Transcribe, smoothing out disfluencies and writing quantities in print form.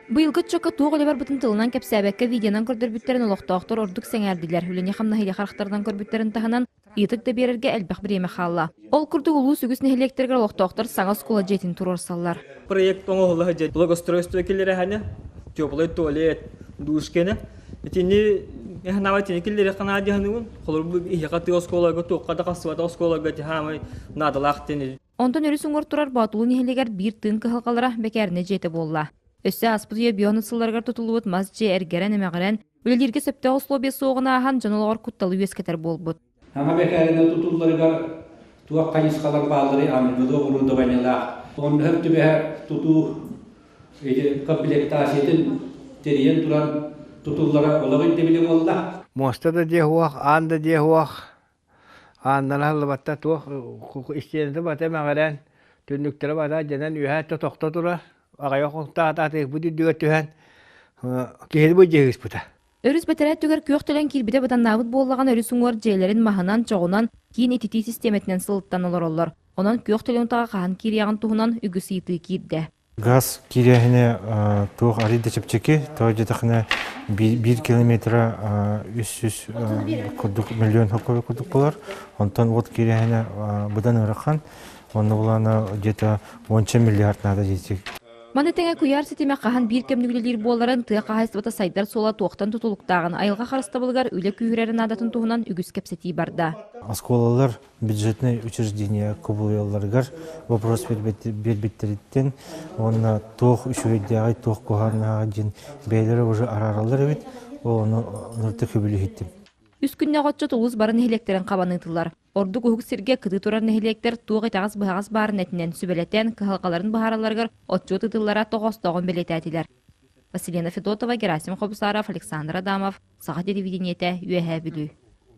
Быйылгы отчуокка туох үлэ барбытын тылынан кэпсээбэккэ видеонан көрдөрбүттэрин олохтоохтор ордук сэҥээрдилэр. Үлэни-хамнаһы илэ харахтарынан көрбүттэрин таһынан, ыйытык да биэрэргэ элбэх бириэмэ хаалла. Ол курдук улуус үгүс нэһилиэктэригэр олохтоохтор саҥа оскуола дьиэтин туруорсаллар. Проект оҥоһулла сылдьар благоустройство киллэрэһэни, теплый туалет, душ кэнэ. Итини ханаабай итини киллэриэххэ наада дьаһаныгын. Холобур, иһиэхэ тыа оскуолаларга туохха да хасыбата оскуолаларга хаамай наадалаах тини. Онтон өрүс уҥуор турар Боотулуу нэһилиэгэр биир тыын кыһалҕалара бэкээринэ дьиэтэ буолла. Өссө ааспыт үйэ бион сылларыгар тутуллубут мас дьиэ эргэрэн-эмэҕирэн, үлэлииргэ сөптөөх условия суоҕун ааһан дьон олоҕор кутталы үөскэтэр буолбут. Саҥа бэкээринэ тутулларыгар туох хайысхалар баалларый аныгылыы оборудованиелаах онно түбэһэр тутуу ити комплектациятын тэрийэн туран тутуллара олох ирдэбилэ буолла. Муоста да дьиэ суох, аан да дьиэ суох. Ааннара аһыллыбаттар туох истиэнэтэ бата эмэҕирэн, түннүктэрэ бата дьэнэн үөһээ өттө тохто турар, аҕыйах хонуктаах атыыһыппыт үрдүгэр түһэн киһини былдьаһыыспыта. Өрүс бэтэрээ өттүгэр күөх төлөн киирбитэ быданнаабыт буоллаҕына өрүс уҥуор дьиэлэрин маһынан, чоҕунан, киин ититии систиэмэтинэн сылыттан олороллор. Онон күөх төлөн утаҕа хаһан киириэҕин туһунан үгүс ыйытыы киирдэ. Газ киирээһинэ туох арыый да чэпчэки, тоҕо диэтэххинэ биир километра 300 курдук миллион холкуобай курдук буолар. Онтон уот киирээһинэ быдан ыарахан. Онно булаана где-то уонча миллиард наада диэччи. Маны тэҥэ куйаар ситимэ хаһан биир кэмник үлэлиир буоларын, тыа хаһаайыстыбата сайдар суола туохтан тутулуктааҕын, айылҕа харыстабылыгар үлэ күүһүрэрэ наадатын туһунан үгүс кэпсэтии барда. Оскуолалар бюджетнай учреждение кубулуйалларыгар вопрос биэрбиттэриттэн уонна туох үчүгэйдээҕий, туох куһаҕаннааҕый диэн бэйэлэрэ уже араараллар эбит. Ол ону нырты көбүлүһүттүм. Үс күннээх отчут улуус бары нэһилиэктэрин хабан ыытыллар. Ордук уһук сиргэ кытыы турар нэһилиэктэр туох итэҕэс-быһаҕас баарын этинэн сүбэлэтэн, кыһалҕаларын быһааралларыгар отчуот ыытыллара тоҕоостооҕун бэлиэтээтилэр. Василина Федотова, Герасим Хобусаров, Александр Адамов, Саха телевидениетэ, Үөһээ Бүлүү.